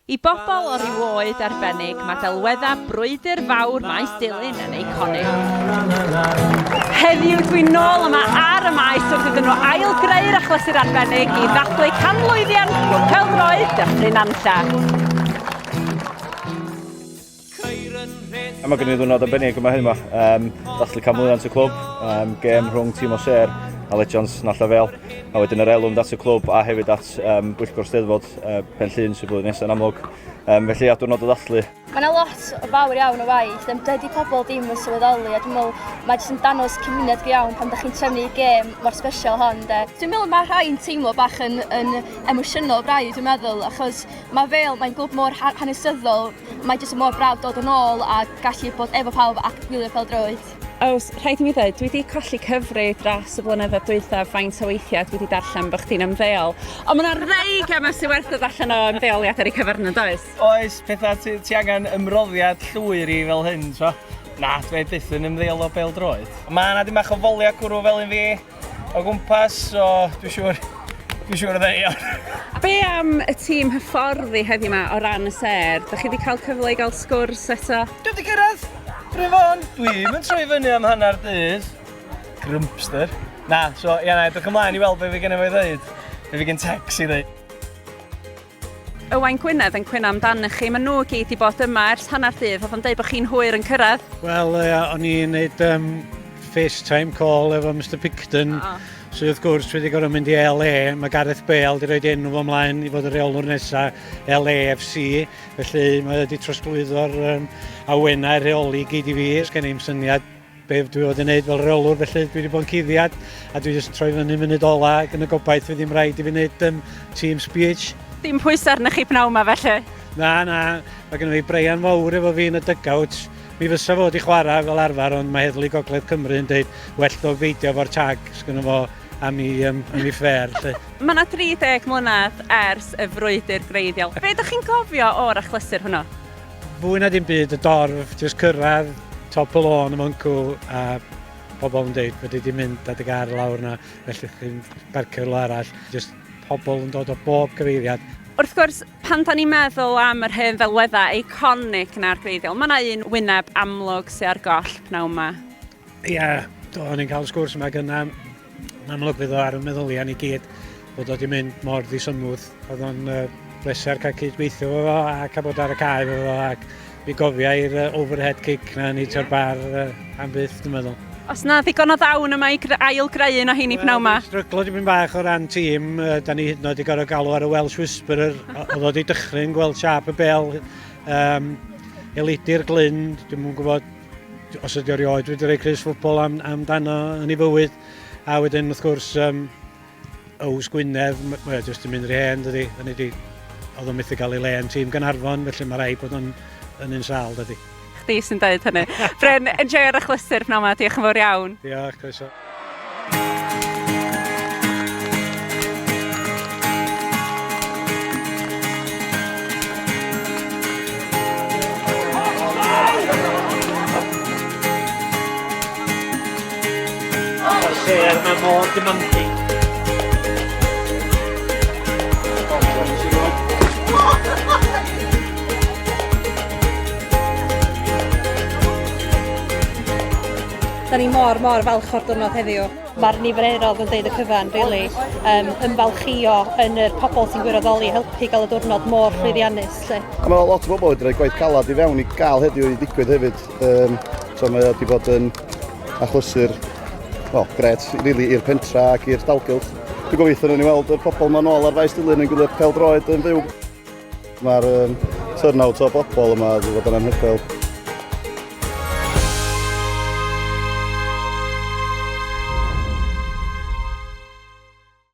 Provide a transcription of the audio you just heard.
I bobl o ryw oed arbennig, mae delweddau brwydr fawr Maes Dulyn yn eiconig. Heddiw dwi'n nôl yma ar y maes wrth iddyn nhw ail-greu'r achlysur arbennig i ddathlu canmlwyddiant Clwb Pêl-droed Dyffryn Nantlle. Mae gen i ddwrnod arbennig yma hyn yma. Um, dathlu canmlwyddiant y clwb, um, gêm rhwng tîm o Sêr a Legends Nalla Fel, a wedyn yr elw at y clwb a hefyd at um, bwyllgor Steddfod uh, Pen Llŷn sy'n blwyddyn nesaf yn amlwg. Um, felly, a diwrnod o ddathlu. Mae yna lot o fawr iawn o waith, yym dydy pobl ddim yn sylweddoli a dwi'n meddwl mae jyst yn dangos cymuned go iawn pan dach chi'n trefnu gêm mor sbesial hon de. Dwi'n meddwl mae rhai yn teimlo bach yn yn emosiynol braidd dwi'n meddwl achos mae fel mae'n glwb mor hanesyddol, mae jyst mor braf dod yn ôl a gallu bod efo pawb ac gwylio pêl-droed. Oes, rhaid i mi ddweud, dwi wedi colli cyfri dros y blynyddoedd dwytha faint o weithiau dwi wedi darllen bod chdi'n ymddeol. Ond mae yna rei gemau sy'n werth dod allan o ymddeoliad ar eu cyfer nhw, does? Oes, pethau ti, ti angen ymroddiad llwyr i fel hyn, so. Na, dwi byth yn ymddeol o bêl-droed. Mae yna dim bach o foliau cwrw fel un fi o gwmpas, so dwi'n siŵr, dwi'n siŵr oedd e'n iawn. Be am y tîm hyfforddi heddiw 'ma o ran y sêr? Dach chi wedi cael cyfle i gael sgwrs eto? Dwi wedi cyrraedd Bryn Fôn! Dwi'm yn troi fyny am hanner dydd. Grumpster. Na, so ia na, edrych ymlaen i weld be fydd genna fo i ddeud. Be fydd gen Tex i ddeud. Ywain Gwynedd yn cwyno amdanoch chi. Maen nhw i gyd 'di bod yma ers hanner dydd. Oedd o'n deud bod chi'n hwyr yn cyrraedd. Wel, ia, o'n i'n neud um, FaceTime call efo Mr Picton, oh. sydd wrth gwrs wedi gorfod mynd i LA. Mae Gareth Bale wedi rhoi enw fo ymlaen i fod y rheolwr nesaf LAFC, felly mae wedi trosglwyddo'r um, awenau rheoli gyd i fi. Sgen i'm syniad be dwi fod yn neud fel rheolwr, felly dwi wedi bod yn cuddiad a dwi jyst yn troi fyny munud ola ac yn y gobaith fydd ddim rhaid i fi wneud um, team speech. Dim pwysau arnoch chi pnawn 'ma felly? Na, na, mae gennym fi Brian Fawr efo fi yn y dugout. Mi fysa fo wedi chwarae fel arfer, ond mae Heddlu Gogledd Cymru yn dweud well ddo beidio efo'r tag sgynno fo am i, um, am i ffer. Lle. Mae yna 30 mlynedd ers y frwydr greiddiol. Be ydych chi'n gofio o'r achlysur hwnnw? Fwy na dim byd, y dorf, jyst cyrraedd top y lôn y mwnc a pobl yn dweud fod wedi mynd â dy gar lawr yna, felly chi'n parcio rhywle arall. Jyst pobl yn dod o bob cyfeiriad. Wrth gwrs, pan da ni'n meddwl am yr hen ddelweddau eiconig 'na'r gwreiddiol, mae 'na un wyneb amlwg sy ar goll pnawn 'ma. Ia, do, o'n i'n cael y sgwrs yma gynna. Yn amlwg fydd o ar y meddyliau ni gyd bod o wedi mynd mor ddisymwth. Oedd o'n uh, bleser cael cyd-weithio efo fo a cael bod ar y cae efo fo ac mi gofia i'r uh, overhead kick na yn hitio'r bar uh, am byth, dwi'n meddwl. Os na ddigon o ddawn yma i ail greu un o heini pnawn 'ma? Wel, stryglo dipyn bach o ran tîm. Da ni hyd yn oed wedi gorfod galw ar y Welsh Whisperer. Oedd o wedi dychryn gweld siâp y bel. Um, Elidir Glyn, dwi'm yn gwybod os ydy o erioed wedi rhoi crys ffwtbol am, amdano yn ei fywyd. A wedyn, wrth gwrs, um, Ows Gwynedd, mae o jyst yn mynd rhy hen, dydy. Hynny ydi, oedd o'n methu gael ei le yn tîm Gaernarfon, felly mae rhaid bod o'n yn un sâl, dydy. Chdi sy'n dweud hynny. Bryn, enjoio'r achlysur pnawn 'ma, diolch yn fawr iawn. Diolch, croeso. Mae'r sêr 'ma mor demanding. Da ni mor, mor falch o'r diwrnod heddiw. Mae'r niferoedd yn deud y cyfan, really. Um, ymfalchïo yn yr pobl sy'n gwirfoddoli helpu gael y diwrnod mor llwyddiannus. Lle. A mae lot o bobl wedi rhoi gwaith calad i fewn i gael heddiw i ddigwydd hefyd. Um, so mae wedi bod yn achlysur well, gret, really, i'r pentra ac i'r dalgylch. Dwi'n gobeithio ni weld y pobl ma'n ôl ar faes Dulyn yn gwylio pêl-droed yn fyw. Mae'r um, turnout o bobl yma wedi bod yn anhygoel.